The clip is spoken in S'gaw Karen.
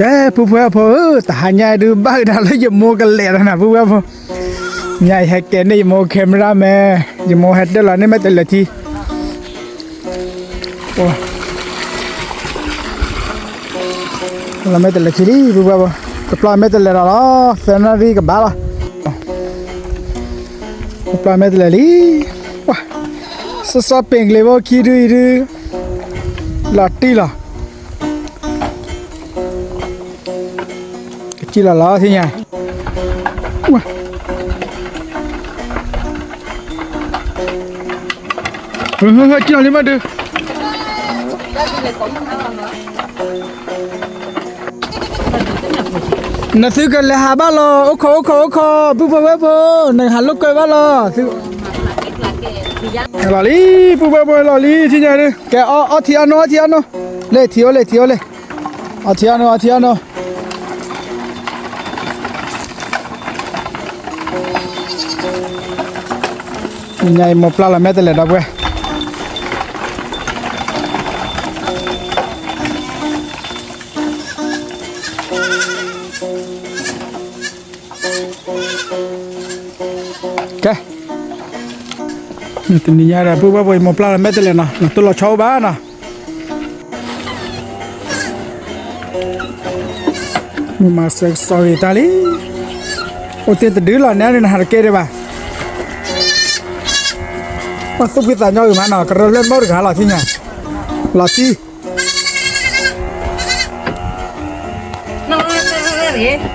ကဲ ပုၢ်ဖိဝဲၢ်ဖိဧၢ, တဟါညါအံၤဒုး ဘၣ်ကဒါလၢယမိၢ်ကလဲၤလီၤနၤ ပုၢ်ဖိဝဲၢ်ဖိ, ညါအံၤဟဲကဲန့ၢ်ယမိၢ် camera မဲ, ယမိၢ်ဟဲတၢၢ်လီၤန့ၢ်မဲာ်တဲးလဲးထံ လီၤမဲာ်တဲးလဲးထံလံ ပုၢ်ဖိဝဲၢ်ဖိ, ကပျၢ်မဲာ်တဲးလဲးဒီးလီၤ, သၢနၣ်ရံၣ်ကဘၣ်လီၤ, ကပျၢ်မဲာ်တဲးလဲးလံ, စီၤစီၤပ့ၤကျ့ဖိခံဒုအံၤဒုး လီၤတံၢ်လီၤ ကစံၣ်လီၤလီၤ ထံၣ်ညါ, ဟဲကံၣ်လီၤလံမးဒုး, နသုကလဲၤဟးဘၣ်လီၤ အိၣ်ခိး အိၣ်ခိး အိၣ်ခိး ပုၢ်ဖိဝဲၢ်ဖိ, နကဟးလိာ်ကွဲဘၣ်လီၤ, ဟဲလီၤလံ ပုၢ်ဖိဝဲၢ်ဖိ ဟဲလီၤလံ ထံၣ်ညါဒုး, ကဲ အီထံအီနိ အီထံအီနိ, လ့ၣ်ထံအိၣ်လ့ၣ်ထံအိၣ်လ့ၣ်, အီထံအီနိ အီထံအီနိ, ညါအံၤမိၢ်ပျၢ်လီၤမဲာ်တဲးလဲးဒီပုၢ်ဝဲၢ် ကဲ, တနံၤညါဒီး ပုၢ်ဖိဝဲၢ်ဖိ ယမိၢ်ပျၢ်လီၤမဲာ်တဲးလဲးနီၤ, နတိၢ်လီၤဆီအိၣ်ဘၣ်နီၤ, မုၢ်မၤစၢၤကစီၣ်ဂ့ၤတၢ်လံ, အိၣ်တ့ၢ်တဒုလီၤ နဲန့ၣ် နဟးတကဲဒံးဘၣ်, ပှၤသူၣ်ဖှံသးညီဂ့ၤမးနီၤ, ကရၢလၢမုၢ်တဂၤလီၤ ထံၣ်ညါ, လီၤတံၢ် န